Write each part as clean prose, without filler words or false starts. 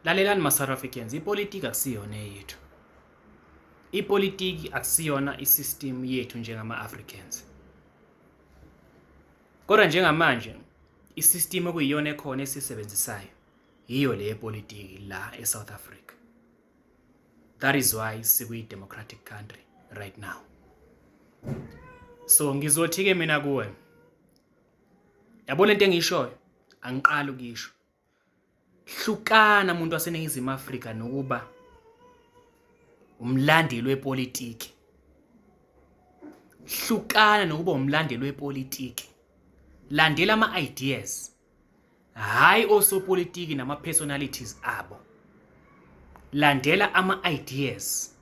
Lalelani ma-South Africans, ipolitiki akusiyona eyethu. Ipolitiki akusiyona i-system yethu njengama-Africans. Kodwa njengamanje i-system okuyiyona ekhona esisebenzisayo yiyo le yepolitiki la e-South Africa. That is why sikwi-democratic country right now. So ngizothi-ke mina kuwe, yabo lento engiyishoyo angiqali ukuyisho. Hlukana muntu waseNingizimu Afrika nokuba umlandeli wepolitiki. Hlukana nokuba umlandeli wepolitiki. Landela ama-ideas, hhayi osopolitiki nama-personalities abo. Landela ama-ideas.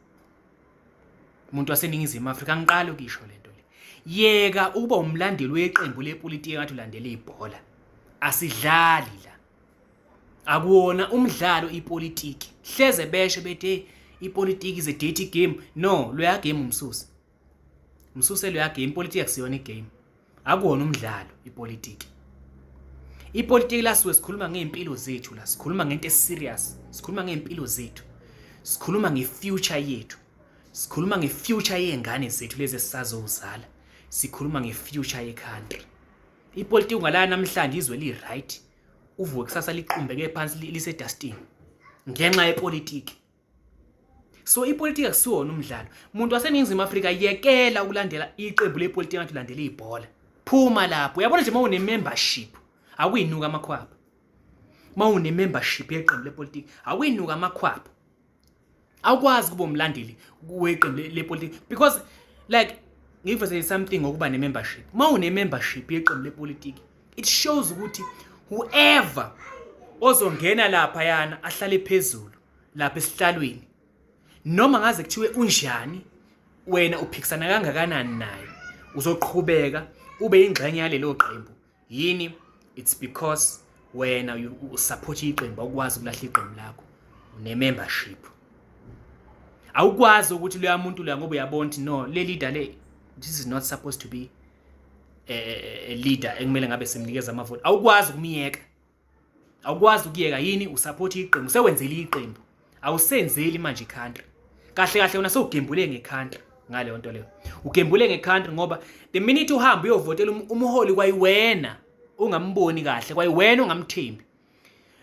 Umuntu waseNingizimu Afrika angiqali ukuyisho lento le. Yeka ukuba umlandeli weqembu lepolitiki ngathi ulandela ibhola. Asidlali la. Akuwona umdlalo ipolitiki. Hleze besho bethi ipolitiki is a dirty game. No, loya game umsuse. Umsuse loya game, ipolitiki akusiyona igame. Akuwona umdlalo ipolitiki. Ipolitiki la suke sikhuluma ngey'mpilo zethu la, sikhuluma ngento eserious, sikhuluma ngey'mpilo zethu. Sikhuluma ngefuture yethu. Sikhuluma ngefuture yey'ngane zethu lezi esisazozala. Sikhuluma ngefuture ye-country. Ipolitiki ungalala namhlanje izwe li-right, uvuke kusasa liqumbeke phansi lisedustini ngenxa yepolitiki. So ipolitiki akusiwona umdlalo. Umuntu waseNingizimu Afrika yekela ukulandela iqembu lepolitiki ngathi ulandela ibhola. Phuma lapho. Uyabona nje uma une-membership akuyinuka amakhwapha. Uma une-membership yeqembu lepolitiki akuyinuka amakhwapha. Awukwazi kuba umlandeli weqembu lepolitiki because like ngikuvezele something ngokuba ne-membership. Uma une-membership yeqembu lepolitiki it shows ukuthi whoever ozongena lapha yana ahlale phezulu lapha esihlalweni noma ngaze kuthiwe unjani wena uphikisana kangakanani naye uzoqhubeka ube ingxenye yalelo qembu. Yini? It's because wena usupport iqembu, awukwazi ukulahla iqembu lakho, une-membership. Awukwazi ukuthi loya muntu loya ngoba uyabona ukuthi no, le leader le, this is not supposed to be a leader ekumele ngabe simnikeza amavoti. Awukwazi ukumiyeka, awukwazi ukuyeka. Yini? Usupport iqembu, sewenzele iqembu, awusenzeli manje i-country. Kahle kahle wena sewugembule nge-country ngaleyo nto leyo, ugembule nge-country ngoba the minute uhamba uyovotela umholi kwayiwena ungamboni kahle, kwayiwena ungamthembi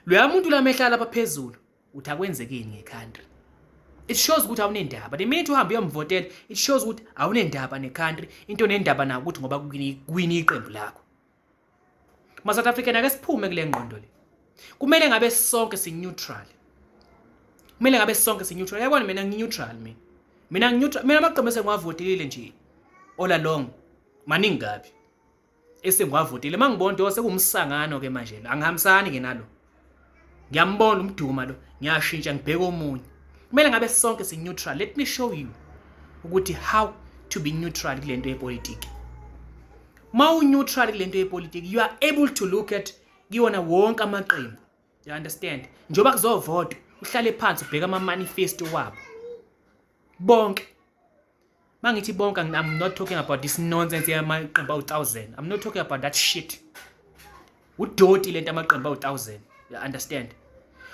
loya muntu lamehlala lapha phezulu uthi akwenzekeni nge-country. It shows ukuthi awunendaba. The minute uhamba uyomvotela, it shows ukuthi awunendaba ne-country. Into nendaba nayo ukuthi ngoba kuwini iqembu lakho. Ma-South African, ake siphume kule ngqondo le. Kumele ngabe sonke si-neutral, kumele ngabe sonke si-neutral. Yabona mina ngi-neutral, mina ngi-neutral. Mina amaqembu esengiwavotelile nje all along maningi kabi esengiwavotile. Uma ngibona into sekuwumsangano-ke manje lo, angihambisani-ke nalo, ngiyambona umduma lo, ngiyashintsha ngibheke omunye. Kumele ngabe sonke si-neutral. Let me show you ukuthi how to be neutral kule nto yepolitiki. Ma u-neutral kule nto yepolitiki, you are able to look at kiwona wonke amaqembu, you understand? Njengoba kuzovotwa, uhlale phansi ubheke ama-manifesto wabo bonke. Mangithi bonke, I'm not talking about this nonsense yamaqembu awu-1000. I'm not talking about that shit, udoti lento amaqembu awu-1000, you understand?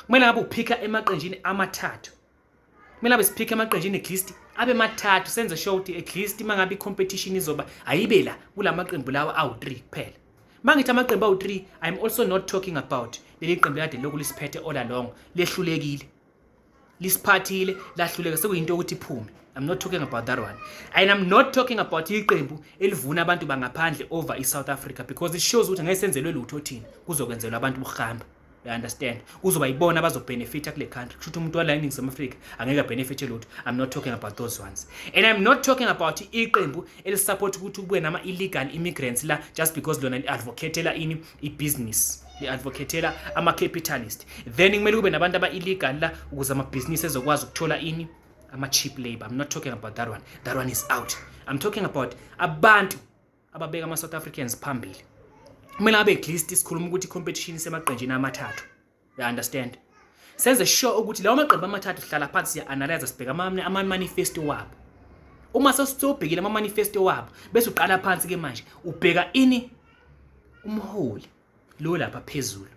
Kumele ngabe uphika emaqenjini amathathu, kumele ngabe siphike emaqenjini at least abe mathathu, senze sure ukuthi at least uma ngabe i-competition izoba ayibe la kula maqembu lawa awu-3 kuphela. Mangithi amaqembu awu-3, I'm also not talking about leli qembu kade lokhu lisiphethe all along, lehlulekile, lisiphathile lahluleka, sekuyinto yokuthi iphume. I'm not talking about that one, and I'm not talking about iqembu elivuna abantu bangaphandle over i-South Africa, because it shows ukuthi ngeke senzelwe lutho thina, kuzokwenzelwa abantu bokuhamba, you understand? Kuzoba yibona abazobenefita kule country, kusho ukuthi umuntu wala eNingizimu Afrika angeke abenefite lutho. I'm not talking about those ones, and I'm not talking about iqembu elisupport ukuthi kube nama-illegal immigrants la just because lona li-advocatela ini, i-business, li-advocatela ama-capitalist, then kumele kube nabantu aba-illegal la ukuze amabhizinisi ezokwazi ukuthola ini, ama-cheap labor. I'm not talking about that one, that one is out. I'm talking about abantu ababeka ama-South Africans phambili. Kumele abe at least sikhuluma ukuthi i-competition isemaqenjini amathathu, you understand? Senze sure ukuthi lawo maqembu amathathu sihlala phansi, siya-analyze, sibheka ama-manifesto wabo. Uma sesibhekile ama-manifesto wabo, bese uqala phansi-ke manje ubheka ini, umholi lo lapha phezulu.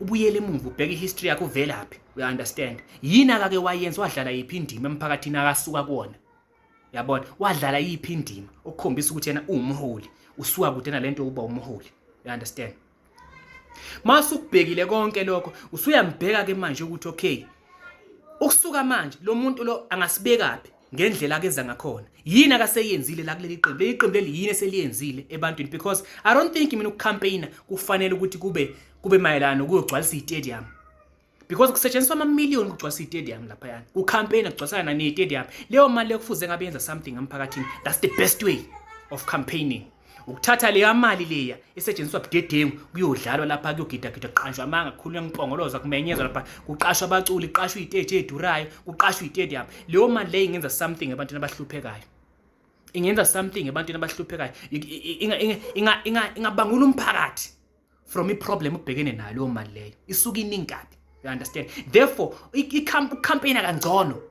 Ubuyele emuva, ubheke ihistory yakhe, uvelaphi, uya understand? Yini akake wayenza? Wadlala yiphi indima emphakathini akasuka kuwona? Yabona, wadlala yiphi indima okukhombisa ukuthi yena uwumholi, usuka kude nalento ukuba umholi, you understand? Masukubhekile konke lokho, usuyambheka ke manje ukuthi okay, ukusuka manje lo muntu lo angasibekaphi ngendlela akeza ngakhona? Yini akaseyenzile la kuleli qembu? Leli qembu leli yini eseliyenzile ebantwini? Because I don't think mina ukucampaigna kufanele ukuthi kube mayelana nokuyogcwalisa istadium, because kusetshenziswa ama-million ukugcwalisa i-stadium laphayana. Kucampaign kugcwalisana ne-stadium, leyo mali leyo kufuze ngabe yenza something emphakathini. That's the best way of campaigning, ukuthatha leya mali leya esetshenziswa budedengu kuyodlalwa lapha, kuyogidagida, kuqanjwa amanga, kukhulunywa, ngipongoloza, kumenyezwa lapha, kuqashwa abaculi, kuqashwa iy'teji ey'durayo, kuqashwa iy'stadium. Leyo mali leyo ingenza something ebantwini abahluphekayo, ingenza something ebantwini abahluphekayo, ingabangula umphakathi from i-problem ubhekene nayo. Leyo mali leyo isuke iningi kabi, you understand? Therefore ucampaign kangcono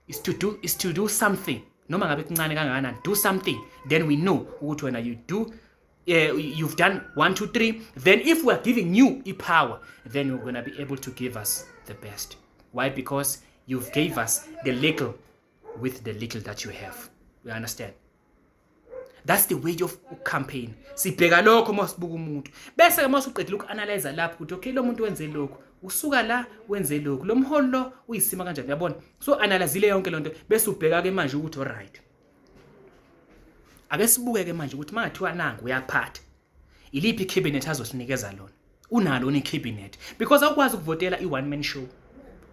is to do something, noma ngabe kuncane kangakanani. Do something, then we know ukuthi wena you've done 1 2 3. Then if we are giving you i-power, then you're going to be able to give us the best. Why? Because you've gave us the little with the little that you have, you understand? That's the way of campaign. Sibheka lokho masibuka umuntu, bese ke masuqedile ukuanalyze lapho ukuthi okay, lo muntu wenze lokhu, usuka la, wenze lokhu, lo mholi lo uyisima kanjani, uyabona? So analyzile yonke lonto, bese ubheka ke manje ukuthi alright, ake sibuke ke manje ukuthi mangathiwa nangu uyaphatha, iliphi icabinet azosinikeza lona? Unalo ni cabinet? Because awukwazi ukuvotela i-one man show,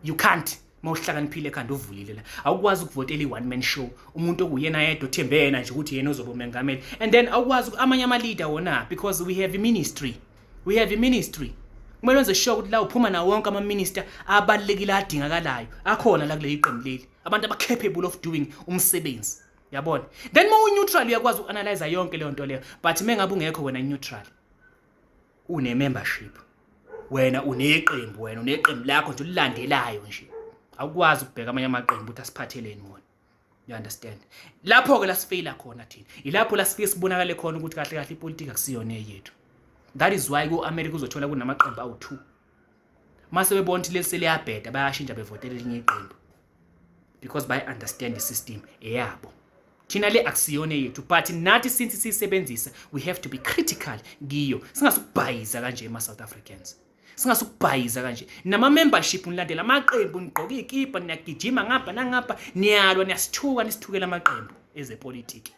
you can't. Mawuhlakaniphile ekhanda, uvulile la, awukwazi ukuvotela i-one man show, umuntu okuyena yedwa, othembe yena nje ukuthi yena ozoba umengameli. And then awukwazi amanye ama-leader wona, because we have a ministry, we have a ministry. Kumele wenze sure ukuthi la uphuma nawo wonke ama-minister abalulekile adingakalayo akhona la kuleli qembu leli, abantu aba-capable of doing umsebenzi, yabona? Then uma u-neutral uyakwazi uku-analyze yonke leyo nto leyo, but uma ngabe ungekho wena neutral, une-membership wena, uneqembu wena, uneqembu lakho nje olilandelayo nje, awukwazi ukubheka amanye amaqembu ukuthi asiphatheleni wona, you understand? Lapho-ke la sifeyila khona thina, ilapho la sifike sibonakale khona ukuthi kahle kahle ipolitiki akusiyona eyethu. That is why ku-America uzothola kunamaqembu awu-2. Mase bebona ukuthi leli seliyabheda, bayashintsha, bevotela elinye iqembu, because bayi-understand i-system eyabo. Thina le akusiyona eyethu, but nathi since siyisebenzisa, we have to be critical kiyo. Singasukubhayiza kanje ema-South Africans, singasukubhayiza kanje nama-membership, nilandela amaqembu, nigqoke iy'kipa, niyagijima ngapha nangapha, niyalwa, niyasithuka, nisithukela amaqembu ezepolitiki.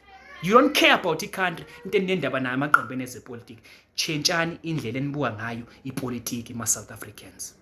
You don't care about i-country, into eninendaba nayo amaqembu enezepolitiki. Tshentshani indlela enibuka ngayo ipolitiki, ma-South Africans.